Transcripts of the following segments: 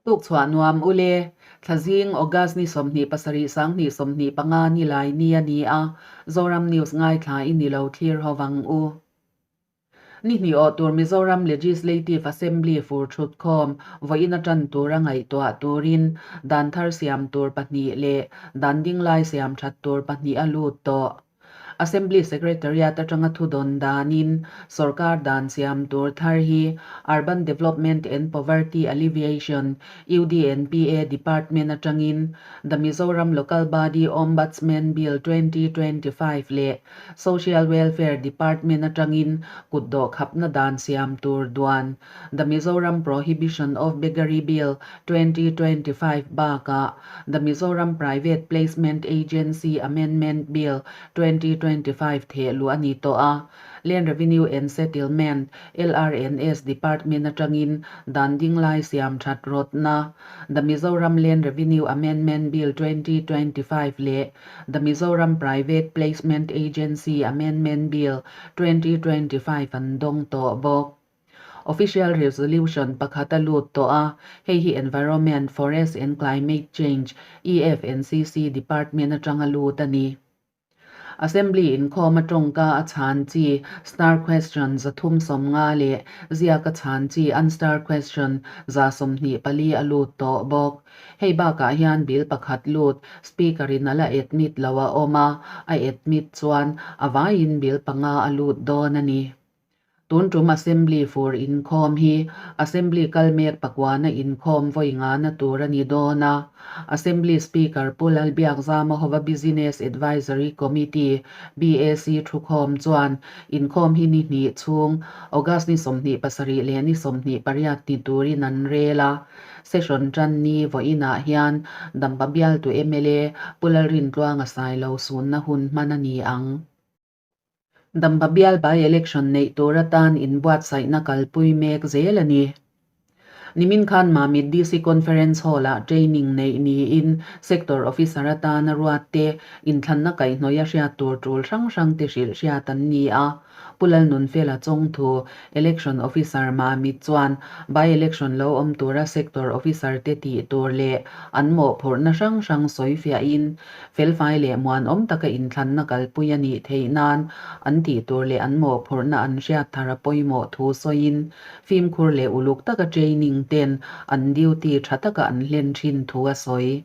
Tukchhuah nuam ule, Thlazing, August ni 27 2025 ni lai ni a ni a, Zoram News ngaithla i ni lo thlir ho vang u. Ni hnih awh tur Mizoram Legislative Assembly fur thutkhawm vawiin a tan tura ngaihtuah turin dan thar siam tur pahnih leh dan dinglai siam that tur pahnih a lut tawh. Assembly Secretariat atanga thudawn danin sorkar dan siam tur thar hi Urban Development and Poverty Alleviation, UDNPA, Department atangin The Mizoram Local Body Ombudsman Bill 2025 leh Social Welfare Department atangin kutdawh khapna dan siam tur duan The Mizoram Prohibition of Beggary Bill, 2025 bakah The Mizoram Private Placement Agency Amendment Bill, 2025 theh luh a ni tawh a. Land Revenue and Settlement, LRNS, Department atangin dan dinglai siam that rawtna The Mizoram Land Revenue Amendment Bill, 2025 leh The Mizoram Private Placement Agency Amendment Bill, 2025 an dawng tawh bawk. Official Resolution pakhat a lut tawh a, hei hi Environment, Forest and Climate Change, EFNCC, Department atanga lut a ni. Assembly inkhawm a tawngka a chhan chi Star Question 350 leh ziak a chhan chi Unstar Question 124 a lut tawh bawk. Hei bakah hian bill pakhat lut Speaker in a la admit lo a awm a, a admit chuan a vaiin bill panga a lut dawn a ni. Tun tum Assembly fur inkhawm hi Assembly kal mek pakuana inkhawm vawi ngana tur a ni dawn a. Assembly Speaker Pu Lalbiakzama hova Business Advisory Committee, BAC, thukhawm chuan inkhawm hi ni hnih chhung, August ni 27 leh ni 28 ni turin an rel a. Session tan ni vawiinah hian Dampa bialtu mla Pu Lalrintluanga Sailo sunna hun hman a ni ang. Dampa bial by-election neih tur atan inbuatsaihna kalpui mek zel a ni. Nimin khan Mamit DC Conference Hall-ah training neih niin Sector Officer atana ruatte inthlanna kaihhnawih a hriat tur tul hrang hrang te hrilh hriat an ni a. Pu Lalnunfela Chawngthu, Election Officer Mamit chuan by-election lo awm tura Sector Officer te tih tur leh an mawhphurhna hrang hrang sawifiahin Felfai leh muanawm taka inthlanna kalpui a nih theih nan an tih tur leh an mawhphurhna an hriat thar a pawimawh thu sawiin fimkhur leh uluk taka training ten an duty tha taka an hlen thin thu a sawi.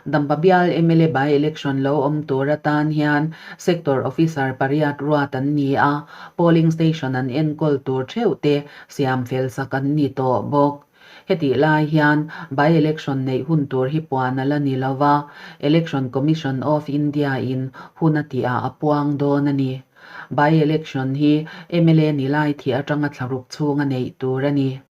Dampa bial mla by-election lo awm tur atan hian Sector Officer pariat ruat an ni a, polling station an enkawl tur theuh te siam fel sak an ni tawh bawk. Hetih lai hian by-election neih hun tur hi puan a la ni lo va, Election Commission of India-in hun a tihah a puang dawn a ni. By-election hi mla ni lai thih atanga thlaruk chhunga neih tur a ni.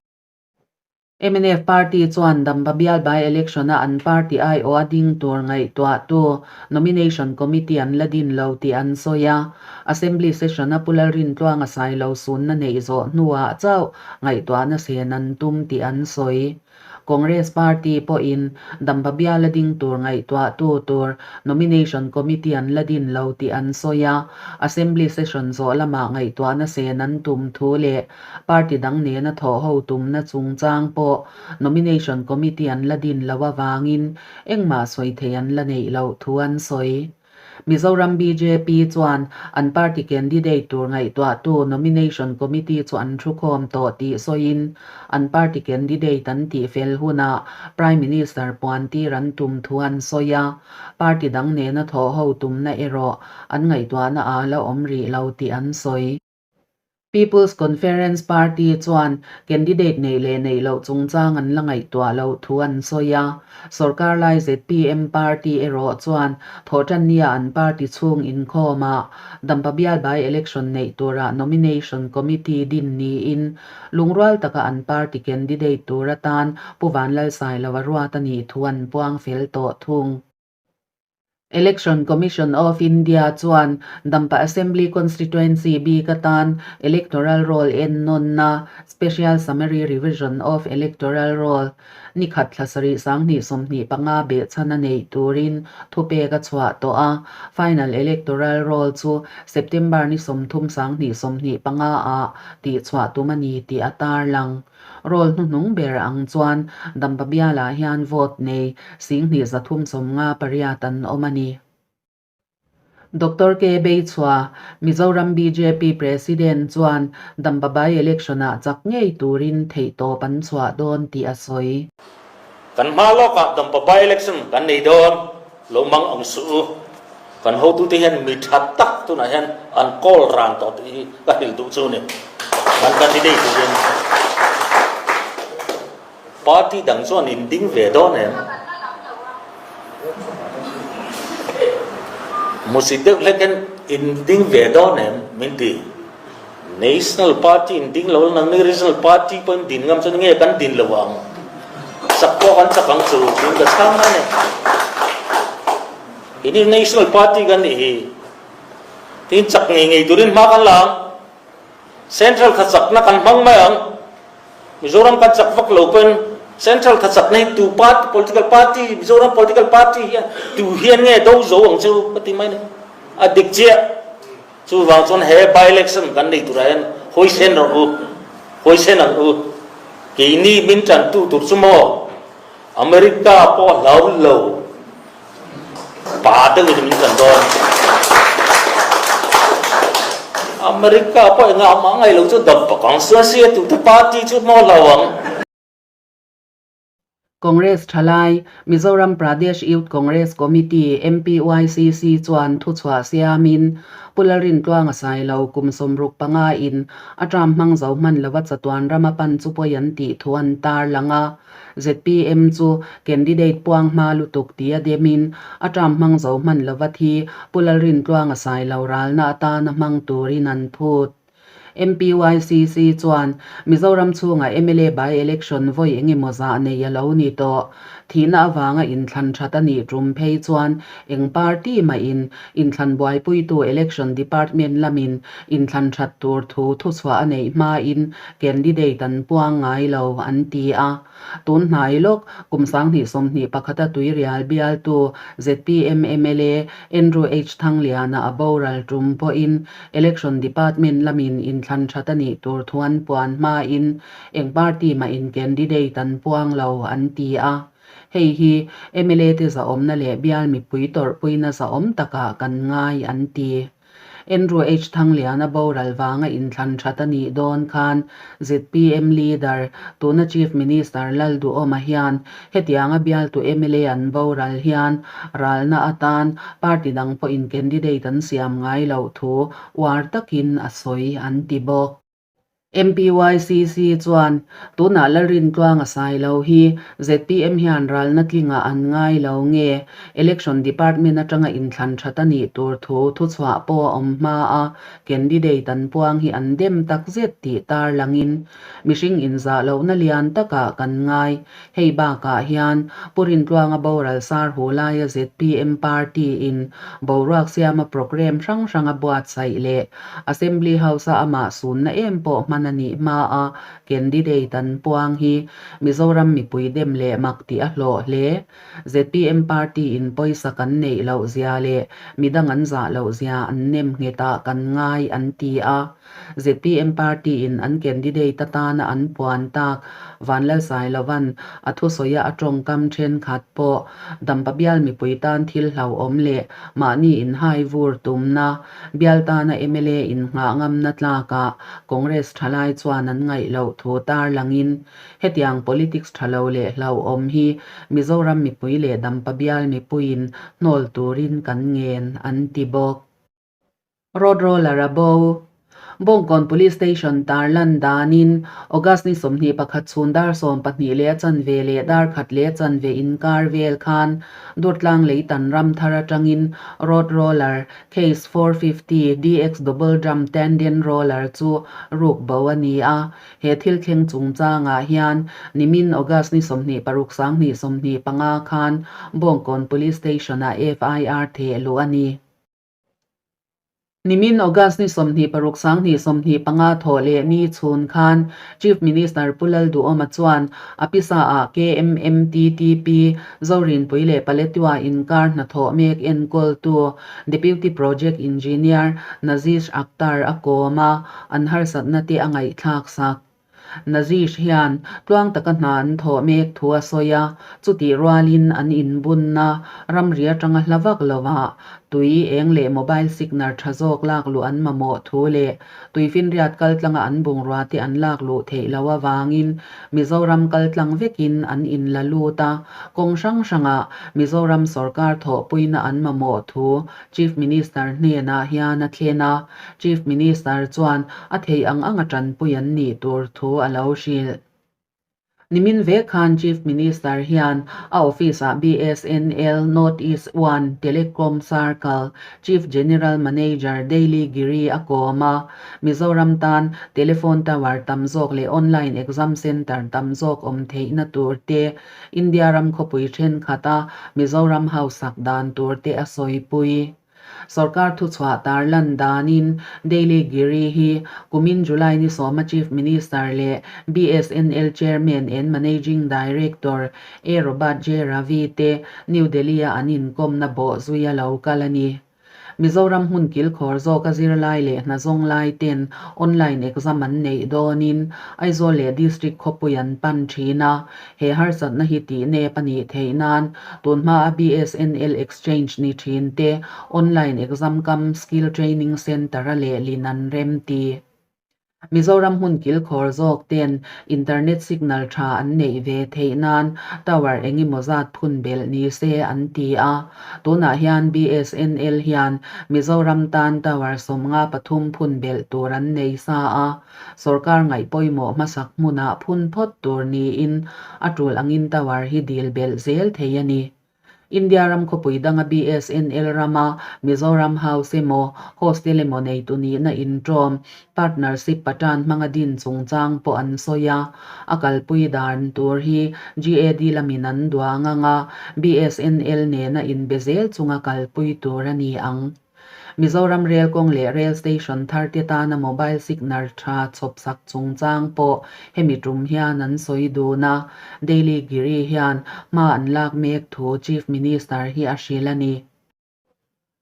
Mnf party chuan Dampa bial by-election-a an party aiawha ding tur ngaihtuahtu Nomination Committee an la din lo tih an sawi a, Assembly Session-a Pu Lalrintluanga Sailo sunna neih zawh hnuah chauh ngaihtuahna sen an tum tih an sawi. Congress Party pawhin Dampa biala ding tur ngaihtuahtu tur Nomination Committee an la din lo tih an sawi a, Assembly Session zawh lamah ngaihtuahna sen an tum thu leh party dang nena thawhho tumna chungchang pawh Nomination Committee an la din loh avangin engmah sawi thei an la neih loh thu an sawi. Mizoram bjp chuan an party candidate tur ngaihtuahtu Nomination Committee chu an thukhawm tawh tih sawiin an party candidate an tihfel hunah Prime Minister puantir an tum thu an sawi a, party dang nena thawhho tumna erawh an ngaihtuahna ah la awm rih lo tih an sawi. People's Conference Party chuan candidate neih leh neih loh chungchang an la ngaihtuah loh thu an sawi a. Sorkar lai zpm party erawh chuan Thawhtannia an party chhung inkhawmah Dampa bial by-election neih turah nomination committee din niin lungrual taka an party candidate tur atan Pu Vanlalsailova ruat a nih thu an puang fel tawh thung. Election Commission of India chuan Dampa Assembly Constituency bik atan Electoral Roll ennawnna, Special Summary Revision of Electoral Roll, ni khat thla sarih 2025 behchhan a neih turin thupek a chhuah tawh a. Final Electoral Roll chu September ni 30 2025 ah tihchhuah tum a ni tih a tarlang. Roll hnuhnung ber ang chuan Dampa bialah hian vote nei 10 358 an awm a ni. Doctor K. Beichhua, Mizoram bjp President chuan Dampa by-election-ah chak ngei turin theihtawp an chhuah dawn tih a sawi. Kan hma lawkah Dampa by-election kan nei dawn lo mang ang suh u. Kan hotute hian mi tha tak tunah hian an kawl ran tawh tih hi ka hrilh duh chu a ni. Kan candidate turin Party dang chuan in ding ve dawn em? Musi deuh hlek hian in ding ve dawn em? Min ti. National Party in ding lo nang ni Regional Party pawh in din ngam chuan nge kan din lo ang? Chak pawh kan chak ang chu tiin ka chhang mai a ni. Ini National Party kan nih hi. Tin chak ngei ngei turin hma kan la ang. Central kha chakna kan hmang mai ang. Mizoram kan chak vak lo pawhin Central kha chakna hi tu party, political party, Mizoram political party hian tu hian nge do zo ang chu ka ti mai ni. A dik chiah. Chuvang chuan he by-election kan nei turah hian hawisen rawh u, hawisen ang u. Keini min tantu tur chu maw America pawh hlau lo. Pa deuhin min kan dawn. America pawh engah mah ngai lo chu dam pak ang suan sia tute party chu hmaw hlau ang. Congress thalai, Mizoram Pradesh Youth Congress Committee, MPYCC, chuan thuchhuah siamin Pu Lalrintluanga Sailo kum 65 in a term hmang zo hman lova chatuan rama pan chu pawi an tih thu an tarlang a. Zpm chu candidate puang hma lutuk tia demin a term hmang zo hman lova thi Pu Lalrintluanga Sailo ralna atana hmang turin an phut. MPYCC chuan Mizoram chhunga mla by-election vawi engemaw zah nei a lo ni tawh. Thihna avanga inthlan that a nih tum phei chuan eng party mahin inthlan buaipuitu election department lamin inthlan that tur thu thuchhuah a neih hmain Candidate an puang ngai lo, an ti a. Tun hnai lawk, kum 2021 a Tuirial bialtu zpm mla Andrew H Thangliana a boral tum pawhin Election Department lamin inthlan that a nih tur thu an puan hmain eng party mahin candidate an puang lo, an ti a. Hei hi mla te zahawmna leh bial mipui tawrhpuina zahawm takah kan ngai, an ti. Andrew H. Thangliana boral vanga inthlan that a nih dawn khan zpm leader, tuna Chief Minister Lalduhawma hian hetianga bialtu mla an boral hian ralna atan party dang pawhin candidate an siam ngai loh thu uar takin a sawi an ti bawk. MPYCC chuan tunah Lalrintluanga Sailo hi zpm hian ralna tlingah an ngai lo nge Election Department atanga inthlan that a nih tur thu thuchhuah pawh a awm hma a, candidate an puang hi an dem takzet tih tarlangin mihring inzah lohna lian takah kan ngai. Hei bakah hian Pu Rintluanga boral sar hu laia zpm party in boruak siama programme hrang hrang a buatsaih leh Assembly House-a amah sunna em pawh hman a nih hma a candidate an puang hi Mizoram mipui dem leh mak tih a hlawh hle. Zpm party in pawisa kan neih loh zia leh midang an zah loh zia an nem nghet ah kan ngai an ti a. Zpm party in an candidate atana an puan tak Vanlalsailovan a thusawia a tawngkam thenkhat pawh Dampa bial mipui tan thil hlauhawm leh mahni inhai vur tumna Bial tana mla innghah ngamna tlakah Congress thalai chuan an ngaih loh thu tarlangin hetiang politics tha lo leh hlauhawm hi Mizoram mipui leh Dampa bial mipuiin hnawl turin kan ngen an ti bawk. Road roller a bo. Bawngkawn Police Station tarlan danin August ni 21 chhun dar 12 leh a chanve leh dar khat leh a chanve inkar vel khan Durtlang Leitan ram thar atangin road roller Case 450 DX Double Drum Tandem Roller chu ruk bo a ni a, he thil thleng chungchangah hian nimin August ni 26 2025 khan Bawngkawn Police Station-ah FIR theh luh a ni. Nimin August ni 26 2025 thawh leh ni chhun khan Chief Minister Pu Lalduhawma chuan a pisa-ah KMMTTP Zorinpui leh Paletwa inkar hnathawh mek enkawltu Deputy Project Engineer Nazish Akhtar a kawm a, an harsatna te a ngaihthlak sak. Nazish hian tluang taka hna an thawh mek thu a sawi a, chutih rualin an inbunna ramri atanga hla vak lovah tui eng leh mobile signal tha zawk lak luh an mamawh thu leh tuifinriat kaltlanga an bungrua te an lak luh theih loh avangin Mizoram kaltlang vekin an inla lut a, kawng hrang hrangah Mizoram sawrkar thawhpuina an mamawh thu Chief Minister hnenah hian a thlen a, Chief Minister chuan a theih ang anga tanpui an nih tur thu a lo hrilh. Nimin vek khan Chief Minister hian a office-ah BSNL North East One Telecom Circle Chief General Manager Daily Giri a kawm a, Mizoram tan telephone tower tam zawk leh online exam centre tam zawk awm theihna tur te India ram khawpui thenkhat a Mizoram hausak dan tur te a sawipui. Sorkar thuchhuah tarlan danin Daily Giri hi kumin July ni sawma Chief Minister leh BSNL Chairman and Managing Director A Robert J Ravi te New Delhi-a an inkawmna bawh zui a lo kal a ni. Mizoram hmun kilkhawr zawka zirlai leh hna zawng lai ten online exam an neih dawnin Aizawl leh District khawpui an pan thin a, he harsatna hi tih nep a nih theih nan tunhma a BSNL exchange ni thin te online exam cum skill training centre a lehlin an remti. Mizoram hmun kilkhawr zawk ten internet signal tha an neih ve theih nan tower engemaw zat phun belh ni se an ti a. Tunah hian BSNL hian Mizoram tan tower 53 phun belh tur an nei sa a, sorkar ngaih pawimawh hmasak hmunah phun phawt tur niin a tul angin tower hi dil belh zel thei a ni. India ram khawpui danga BSNL rama Mizoram House emaw Hostel emaw neitu nihna inṭawm, partnership patan hmanga din chungchang pawh an sawi a. A kalpui dan tur hi GAD lamin an duang ang a, BSNL nena inbe zel chunga kalpui tur a ni ang. Mizoram rel kawng leh rel station thar te tana mobile signal tha chhawp sak chungchang pawh hemi tum hian an sawi dun a, Daily Giri hian hma an lak mek thu Chief Minister hi a hrilh a ni.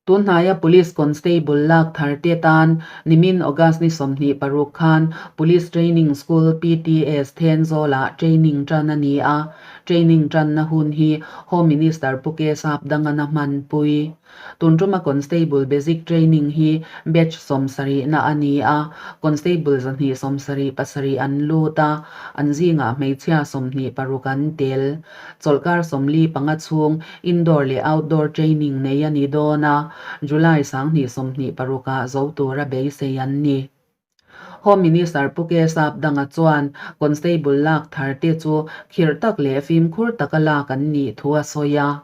Tunhnaia Police Constable lak thar te tan nimin August ni 26 khan Police Training School, PTS, Thenzawlah training tan a ni a, training tanna hun hi Home Minister Pu K Sapdangana hmanpui. Tun tuma Constable Basic Training hi batch 70na a ni a, Constable 277 an lut a, an zingah hmeichhia 26 an tel. Chawlhkar 45 chhung indoor leh outdoor training nei a ni dawn a, July 2026 ah zo tura beisei an ni. Home Minister Pu K Sapdanga chuan Constable lak thar te chu khirh tak leh fimkhur taka lak an nih thu a sawi a.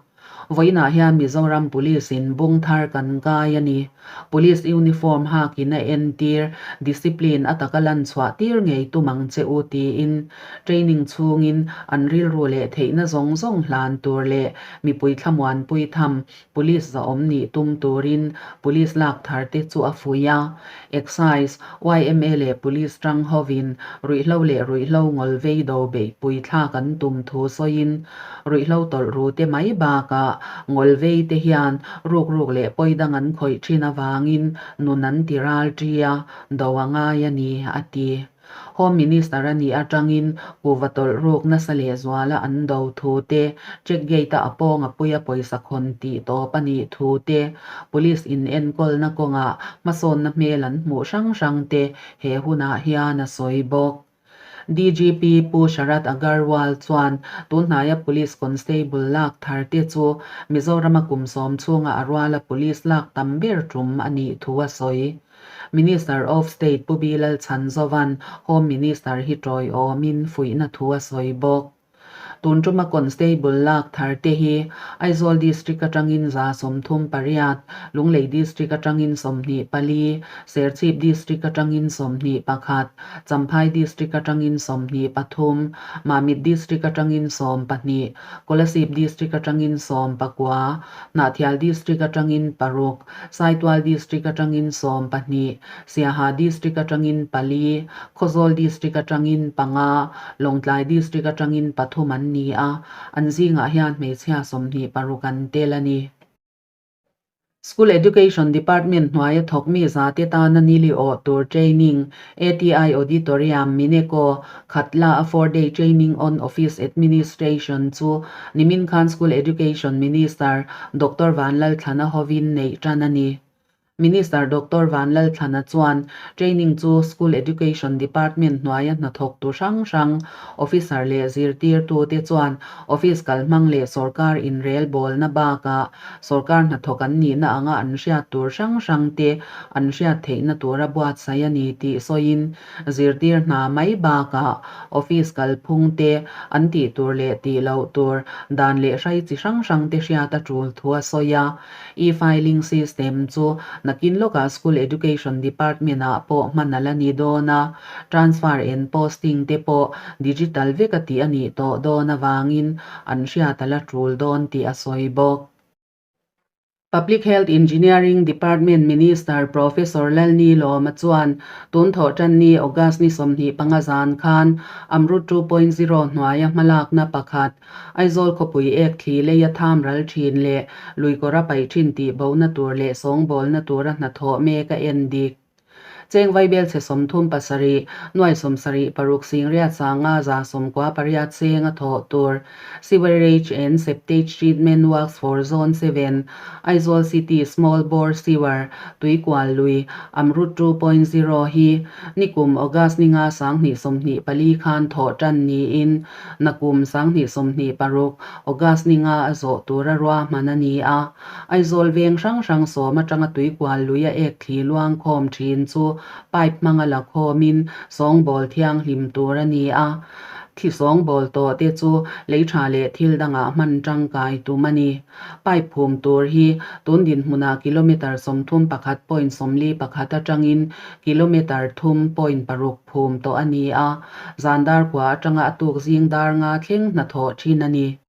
Vawiinah hian Mizoram Police in bung thar kan kai a ni. Police uniform hakin a entir, discipline a taka lan chhuah tir ngei tum ang che u tiin training chhungin an rilru leh theihna zawng zawng hlan tur leh mipui thlamuanpui tham Police zahawm nih tum turin Police lak thar te chu a fuih a. Excise, yma leh Police tang hovin ruihhlo leh ruihhlo ngawl vei do beihpui thlak an tum thu sawiin ruihhlo tawlh ru te mai bakah ngawl vei te hian rukruk leh pawi dang an khawih thin avangin nun an ti ral ṭi a, do a ngai a ni, a ti. Home Minister a nih atangin kuhva tawlh ruk nasa lehzuala an do thu te, check gate-a a pawng a puia pawisa khawn tih tawp a nih thu te, Police in enkawlna kawngah hmasawnna hmel an hmuh hrang hrang te he hunah hian a sawi bawk. DGP Pu Sharad Agarwal chuan tunhnaia Police Constable lak thar te chu Mizorama kum sawm chhunga a ruala Police lak tam ber tum a nih thu a sawi. Minister of State Pu B Lalchhanzova'n Home Minister hi tawiawmin fuihna thu a sawi bawk. Tun tuma Constable lak thar te hi Aizawl District atangin 38, Lunglei District atangin 24, Serchhip District atangin 21, Champhai District atangin 23, Mamit District atangin 12, Kolasib District atangin 19, Hnahthial District atangin paruk, Saitual District atangin 12, Siaha District atangin pali, Khawzawl District atangin panga, Lawngtlai District atangin pathum an ni a, an zingah hian hmeichhia 26 an tel a ni. School Education Department hnuaia thawk mi zate tana nili awh tur training, ATI Auditorium, Mineko, Khatla a four-day training on Office Administration chu nimin khan School Education Minister Doctor Vanlalthlana hovin neih tan a ni. Minister Doctor Vanlalthlana chuan training chu School Education Department hnuaia hnathawktu hrang hrang, officer leh zirtirtute chuan office kalhmang leh sawrkar inrelbawlna bakah Sawrkar hnathawk an nihna anga an hriat tur hrang hrang te an hriat theihna tura buatsaih a ni tih sawiin zirtir hna mai bakah office kalphung te an tih tur leh tih loh tur dan leh hrai chi hrang hrang te hriat a tul thu a sawi a. E-filing system chu nakin lawkah School Education Department ah pawh hman a la ni dawn a, transfer and posting te pawh digital vek a tih a nih tawh dawn avangin an hriat a la tul dawn tih a sawi bawk. Public Health Engineering Department Minister Professor Lalnilawma chuan tun thawhtanni August ni 25 zan khan Amrut 2.0 hnuaia hmalakna pakhat Aizawl khawpui ek thli leia tham ral thin leh luikawra paih thin tih bohna tur leh sawngbawlna tura hnathawh mek a en dik. Cheng Vaibel chhe 37, nuai 70 paruk singriat sanga 98 cheng a thawh tur Sewerage and Septage Treatment Works for Zone 7, Aizawl City Small Bore Sewer, Tuikual Lui, Amrut 2.0 hi nikum August ninga 2024 khan thawh tan niin nakum 2026 August ninga a zawh tura ruahman a ni a. Aizawl veng hrang hrang sawm atanga tuikual lui a ek thli luang khawm thin chu pipe hmanga la khawmin sawngbawl thianghlim tur a ni a. Thli sawngbawl tawh te chu lei tha leh thil dangah hman tangkai tum a ni. Pipe phum tur hi tun dinhmunah kilometre 31.41 atangin kilometre 3.6 phum tawh a ni a. Zan dar kua atanga a tuk zing dar nga thleng hnathawh thin a ni.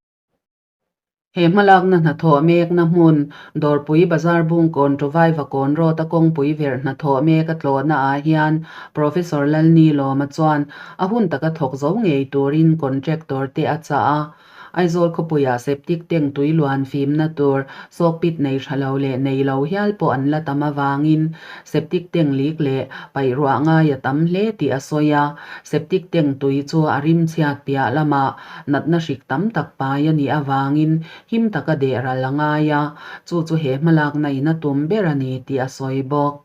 He hmalakna hnathawh mekna hmun, Dawrpui Bazar Bungkawn Tawvaiva Kawn Road a kawngpui verh hnathawh mek a tlawhna ah hian Professor Lalnilawma chuan a hun taka thawk zo ngei turin contractor te a chah a. Aizawl khawpuiah septic tank tui luan fimna tur sawkpit nei tha lo leh nei lo hial pawh an la tam avangin septic tank lik leh paih ruah ngai a tam hle tih a sawi a. Septic tank tui chu a rim chhiat piah lamah Natna hrik tam tak pai a nih avangin him taka deh ral a ngai a, chu chu he hmalakna in a tum ber a ni tih a sawi bawk.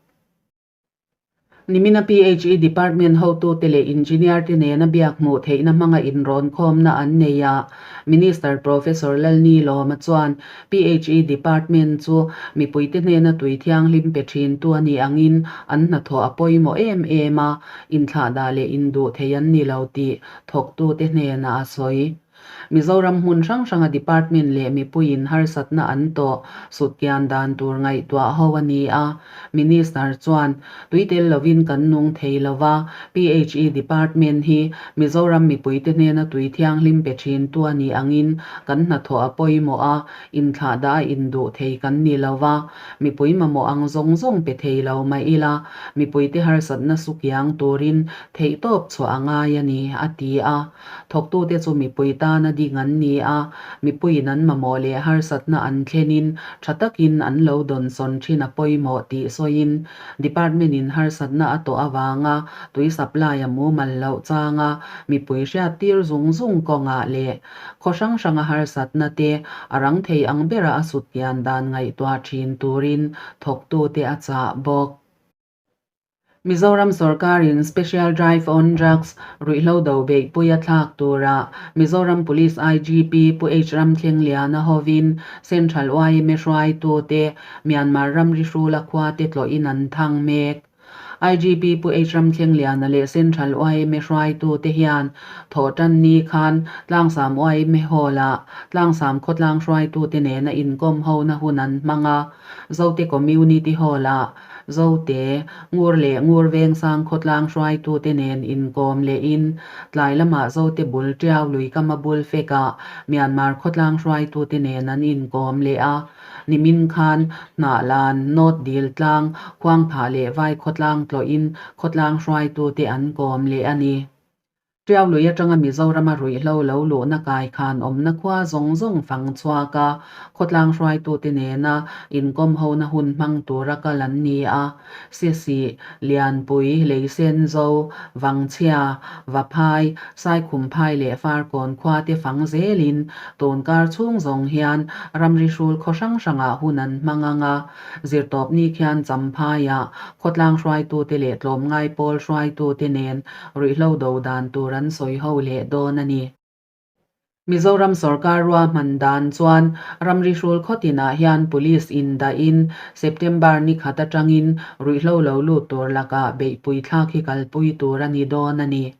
Nimina PHE Department hotute leh Engineer te nena biak hmuh theihna hmanga inrawnkhawmna an nei a, Minister Professor Lalnilawma chuan PHE Department chu mipuite hnena tui thianghlim pe thintu a nih angin an hnathawh a pawimawh em em a, inthlahdah leh induh thei an ni lo tih thawktute hnenah a sawi. Mizoram hmun hrang hranga department leh mipuiin harsatna an tawh sutkian dan tur ngaihtuah ho a ni a. Minister chuan, Tui tel lovin kan nung thei lo va, PHE department hi Mizoram mipuite hnena tui thianghlim pe thintu a nih angin kan hnathawh a pawimawh a, inthlahdah a induh thei kan ni lo va, mipui mamawh ang zawng zawng pe thei lo mah ila, mipuite harsatna sukiang turin Theihtawp chhuah a ngai a ni, a ti a. Thawktute chu mipui tana ding an ni a, mipuiin an mamawh leh harsatna an thlenin tha takin an lo dawnsawn thin a pawimawh tih sawiin Department-in harsatna a tawh avanga tui supply a mumal loh changa mipui hriattir zung zung kawngah leh khaw hrang hranga harsatna te a rang thei ang bera a sutkian dan ngaihtuah thin turin thawktute a chah bawk. Mizoram sorkarin Special Drive on Drugs ruihhlo do beihpui a thlak tura Mizoram Police IGP Pu H Ramthlengliana hovin Central yma hruaitute Myanmar ramri hrula khuate tlawhin an thang mek. IGP Pu H Ramthlengliana leh Central yma hruaitute hian Thawhtan ni khan Tlangsam yma Hall-ah Tlangsam khawtlang hruaitute nena inkawm hona hun an hmang a, Zote Community Hall-ah Zote, Ngur leh Ngur Vengsang khawtlang hruaitute nen inkawm lehin tlai lamah Zote bul Tiau lui kama bul fekah Myanmar khawtlang hruaitute nen an inkawm leh a. Nimin khan Hnahlan, North Dil tlang, Khuangphah leh Vai khawtlang tlawhin khawtlang hruaitute an kawm leh a ni. Tiau lui atanga Mizorama ruihhlo lo luhna kai khan awmna khua zawng zawng fang chhuak a, khawtlang hruaitute nena inkawm hona hun hmang tura kal an ni a. Sisi, Lianpui, Leisenzo, Vangchhia, Vaphai, Saikhumphai leh Farkawn khua te fang zelin tunkar chhung zawng hian ramri hrul khaw hrang hrangah hun an hmang ang a. Zirtawpni khian Champhaiah khawtlang hruaitute leh tlawmngai pawl hruaitute nen ruihhlo do dan tur an sawi ho leh dawn a ni. Mizoram sorkar ruahman dan chuan ramri hrul khaw tinah hian police indahin September ni khat atangin ruihhlo lo lut tur lakah beihpui thlak hi kalpui tur a ni dawn a ni.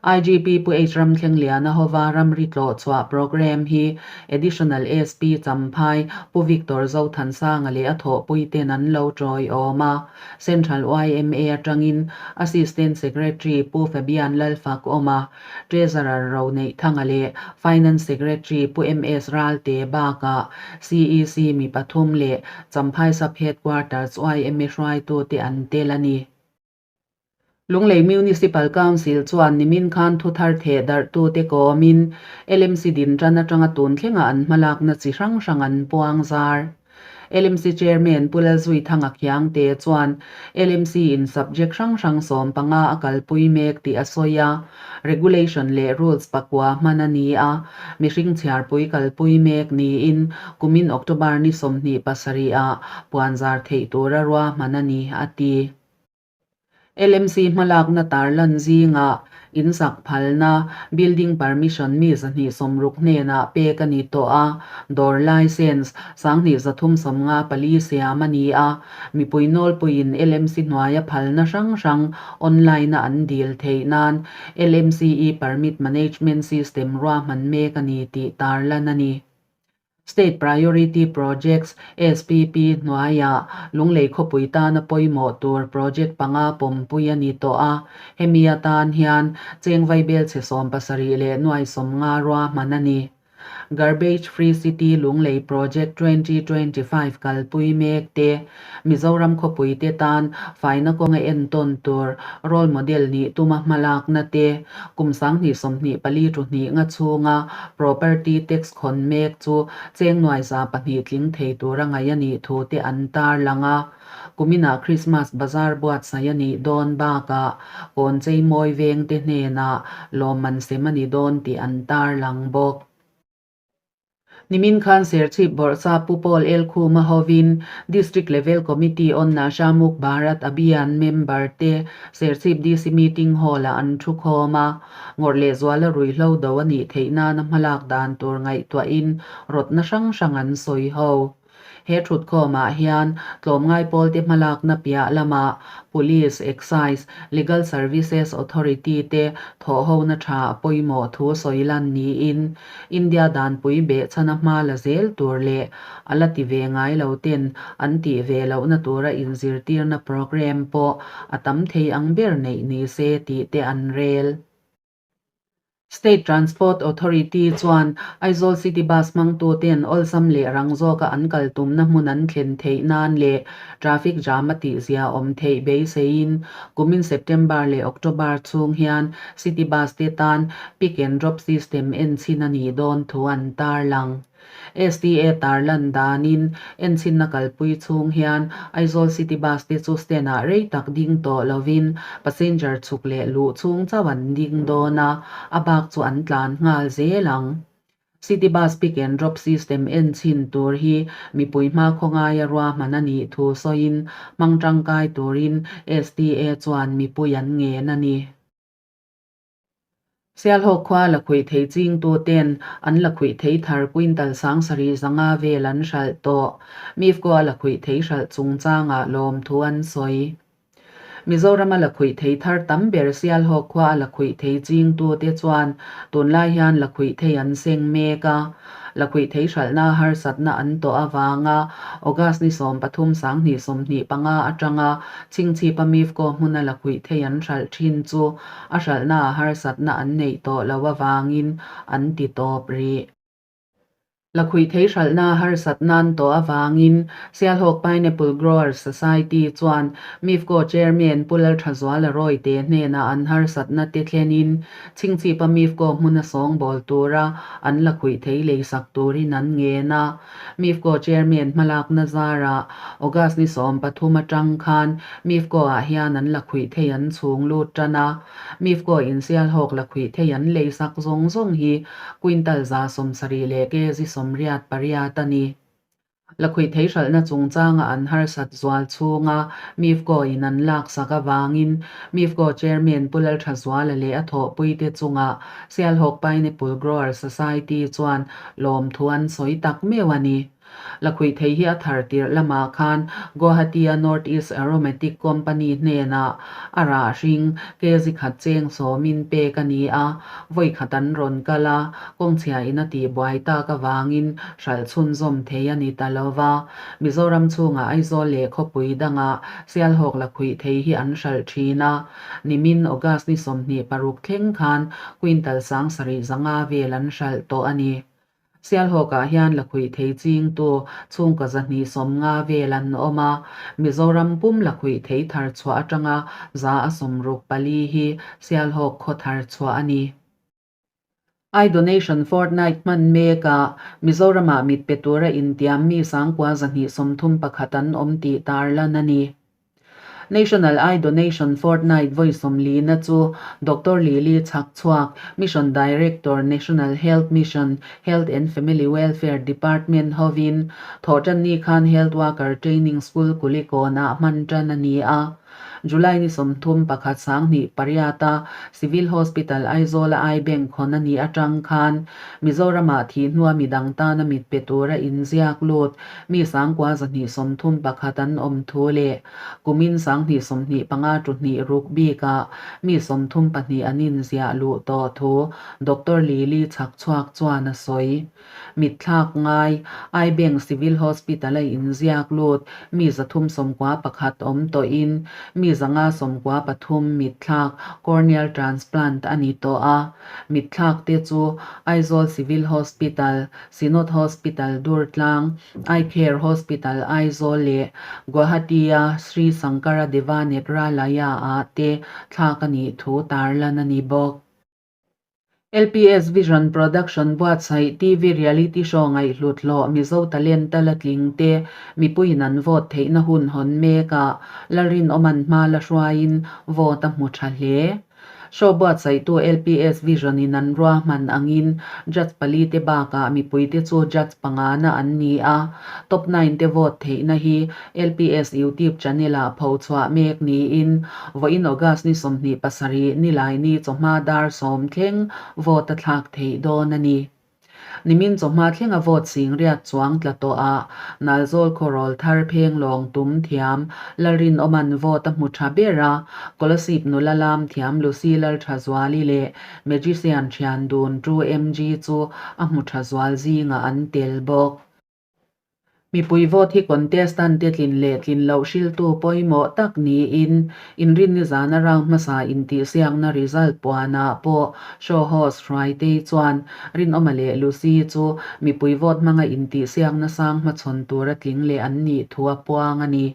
IGP Pu H Ramthlengliana hova ramri tlawh chhuah programme hi Additional SP Champhai Pu Victor Zothansanga leh a thawhpuiten an lo tawiawm a. Central yma atangin Assistant Secretary Pu Fabian Lalfakawma, Treasurer Roneihthanga leh Finance Secretary Pu MS Ralte bakah CEC mi pathum leh Champhai Sub Headquarters yma hruaitute an tel a ni. Lunglei Municipal Council chuan nimin khan thuthar theh darhtute kawmin LMC din tan atanga tun thlengah an hmalakna chi hrang hrang an puang zar. LMC Chairman Pu Lalzuithanga Khiangte chuan LMC in subject hrang hrang 15 a kalpui mek tih a sawi a, regulation leh rules pakua hman a ni a, mihring chhiarpui kalpui mek niin kumin October ni 27 ah puanzar theih tura ruahman a ni, a ti. LMC hmalakna tarlan zingah insak phalna, building permission, mi 260 hnenah pek a ni tawh a, dawr licence 2354 siam a ni a, mipui nawlpuiin LMC hnuaia phalna hrang hrang online-a an dil theih nan LMC e-Permit Management System ruahman mek a ni tih tarlan a ni. State Priority Projects, SPP, hnuaiah Lunglei khawpui tana pawimawh tur project panga pawmpui a ni tawh a, hemi atan hian cheng vaibelchhe 70 leh nuai 50 ruahman a ni. Garbage Free City Lunglei Project 2025 kalpui mek te, Mizoram khawpui te tan faina kawnga entawn tur role model nih tuma hmalakna te, kum 2024 thu hnih nga chhunga property tax khawn mek chu cheng nuai 200 tling thei tura ngaih a nih thu te an tarlang a. Kuminah Christmas bazar buatsaih a nih dawn bakah kawn cheimawi veng te hnenah lawmman sem a ni dawn tih an tarlang bawk. Nimin khan Serchhip Bawrhsa Pu Paul Elkhuma hovin District Level Committee on Nasha Muk Bharat Abhiyan member te Serchhip DC Meeting Hall-ah an thu khawm a, ngawrh leh zuala ruihhlo do a nih theih nana hmalak dan tur ngaihtuahin rawtna hrang hrang an sawi ho. He thutkhawmah hian tlawmngai pawlte hmalakna piah lamah Police, Excise, Legal Services Authority te thawhhona tha a pawimawh thu sawi lan niin India danpui behchhana hma la zel tur leh a la ti ve ngai lo ten an tih ve lohna tura inzirtirna programme pawh a tam thei ang ber neih ni se tih te an rel. State Transport Authority chuan Aizawl City Bus hmangtuten awlsam leh rang zawka an kal tumna hmun an thlen theih nan leh traffic jam a tihzia awm theih beiseiin kumin September leh October chhung hian City Bus te tan pick and drop system enchhin a nih dawn thu an tarlang. STA tarlan danin enchhinna kalpui chhung hian Aizawl City Bus te chu stand-ah rei tak ding tawh lovin passenger chhuk leh luh chhung chauh an ding dawn a, a bak chu an tlan nghal zel ang. City Bus pick and drop system enchhin tur hi mipui hma khawngaia ruahman a nih thu sawiin hmang tangkai turin STA chuan mipui an ngen a ni. Sialhawk khua la khuih thei chingtu ten an la khuih thei thar quintal 7500 vel an hralh tawh. Mifco a la khuih thei hralh chungchangah lawmthu an sawi. Mizorama la khuih thei thar tam ber Sialhawk khua a la khuih thei chingtu te chuan tunlai hian la khuih thei an seng mek a. La khuih thei hralhna harsatna an tawh avanga August ni 13 2025 atanga Chhingchhipa Mifco hmuna la khuih thei an hralh thin chu a hralhna a harsatna an neih tawh loh avangin an ti tawp rih. Lakhuih thei hralhna harsat nan tawh avangin Sialhawk Pineapple Growers Society chuan MIFCO Chairman Pu Lalthazuala Rawite hnenah an harsatna te thlenin Chhingchhipa MIFCO hmuna sawngbawl tura an lakhuih thei leisak turin an ngen a. MIFCO Chairman hmalakna zarah August ni 13 atang khan MIFCO ah hian an lakhuih thei an chhung lut tan a. MIFCO in Sialhawk lakhuih thei an leisak zawng zawng hi quintal 70 leh kg 88 a ni. Lakhuih thei hralhna chungchanga an harsat zual chhunga MIFCO in an laksak avangin MIFCO Chairman Pu Lalthazuala leh a thawhpuite chungah Sialhawk Pineapple Grower Society chuan lawmthu an sawi tak meuh a ni. Lakhuih thei hi a thar tirh lamah khan Guwahati-a North East Aromatic Company hnenah a rah hring kg khat cheng sawmin pek a ni a, vawi khat an rawn kal a, kawngchhia in a tihbuai tak avangin hralh chhunzawm thei a ni ta lo va. Mizoram chhungah Aizawl leh khawpui dangah Sialhawk lakhuih thei hi an hralh thin a, nimin August ni 26 thleng khan quintal 7500 vel an hralh tawh a ni. Sialhawkah hian lakhuih thei chingtu chhungkaw 250 vel an awm a, Mizoram pum lakhuih thei thar chhuah atanga 64% hi Sialhawk khaw thar chhuah a ni. Eye Donation Fortnight hman mekah Mizoramah mit pe tura intiam mi 9,231 an awm tih tarlan a ni. National Eye Donation Fortnight vawi 40 na chu Doctor Lily Chhakchhuak, Mission Director, National Health Mission, Health and Family Welfare Department hovin Thawhtanni khan Health Worker Training School Kulikawnah hman tan a ni a. July ni 31 2008 a Civil Hospital Aizawla Eye Bank hawn a nih atang khan Mizoramah thih hnua midang tana mit pe tura inziak lut Mi 9,231 an awm thu leh kumin 2025 tu hnih ruk bikah mi 32 an inziah luh tawh thu Doctor Lily Chhakchhuak chuan a sawi. Mitthlak ngai, Eye Bank Civil Hospital a inziak lut mi 391 awm tawhin mi 593 mitthlak corneal transplant a ni tawh a. Mitthlak te chu Aizawl Civil Hospital, Synod Hospital Durtlang, Eye Care Hospital Aizawl leh Guwahati-a Sri Sankara Deva Netralaya-ah te thlak a nih thu tarlan a ni bawk. LPS Vision Production buatsaih TV reality show ngaihhlut hlawh Mizo Talent a la tling te mipuiin an vote theihna hun hawn mekah Lalrinawman hma la hruaiin vote a hmu tha hle. Show buatsaihtu LPS Vision in an ruahman angin judge pali te bakah mipuite chu judge pangana an ni a, top nine te vote theihna hi LPS YouTube channel ah phochhuah mek niin vawiin August ni 27 Nilaini chawhma dar 10 thleng vote a thlak theih dawn a ni. Nimin chawhma thlenga vote singriat chuang tla tawh a, Nalzawl khawrawl thar pheng lawng tum thiam Lalrinawman vote a hmu tha ber a, Kolasib nula lam thiam Lucy Lalthazuali leh Magician thian dun True MG chu a hmu tha zual zingah an tel bawk. Mipui vote hi contestant te tlin leh tlin loh hriltu pawimawh tak niin inrinni zana round hmasa intihsiakna result puanah pawh show host Hruaitei chuan Rinawma leh Lucy chu mipui vote hmanga intihsiakna sang hmachhawn tura tling leh an nih thu a puang a ni.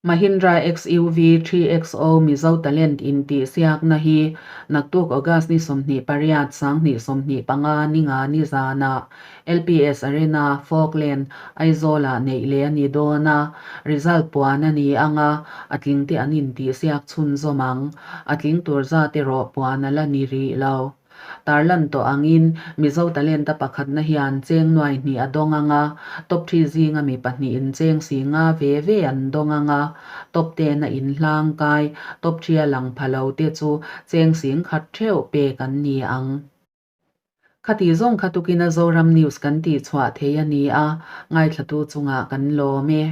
Mahindra XUV 3XO Mizo Talent intihsiakna hi naktuk August ni 28, 2025 ninga ni zanah LPS Arena, Falkland, Aizawl-ah neih leh a ni dawn a, result puan a ni ang a, a tlingte an intihsiak chhunzawm ang. A tling tur zat erawh puan a la ni rih lo. Tarlan tawh angin Mizo Talent-a pakhatna hian cheng nuai hnih a dawng ang a, top three zinga mi pahnihin cheng si nga ve ve an dawng ang a, top ten a inhlang kai, top three a lang pha lo te chu cheng sing khat theuh pek an ni ang. Khati zawng kha tukina Zoram News kan tihchhuah thei a ni a, ngaithlatu chungah kan lawm e.